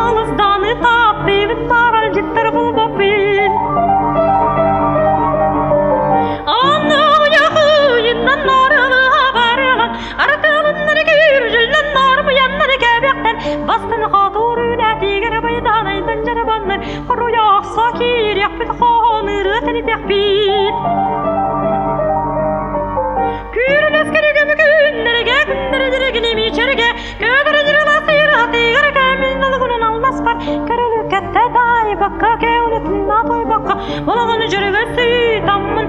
Алыс дааны таптыыбын, аралдьыттар булбаппын. Анныйахыйынан арылыха барылан, артылыннар күүрүллэн армыяннар кэбэхтэн, бастын хотур үлэтигэр байданайдан жарабаннар, хоруйахса киириэхпит хооныры тэнитиэхпит. Күрүлэс күнүгүм күннэргэ күннэрэ диригини мичэргэ көдөрө дириласыйратыгар кэмин алгунун алласпар көрөлүккэтте дайбакка кеулетинна тойбакка балаганы жүрөгө сыйтаммын.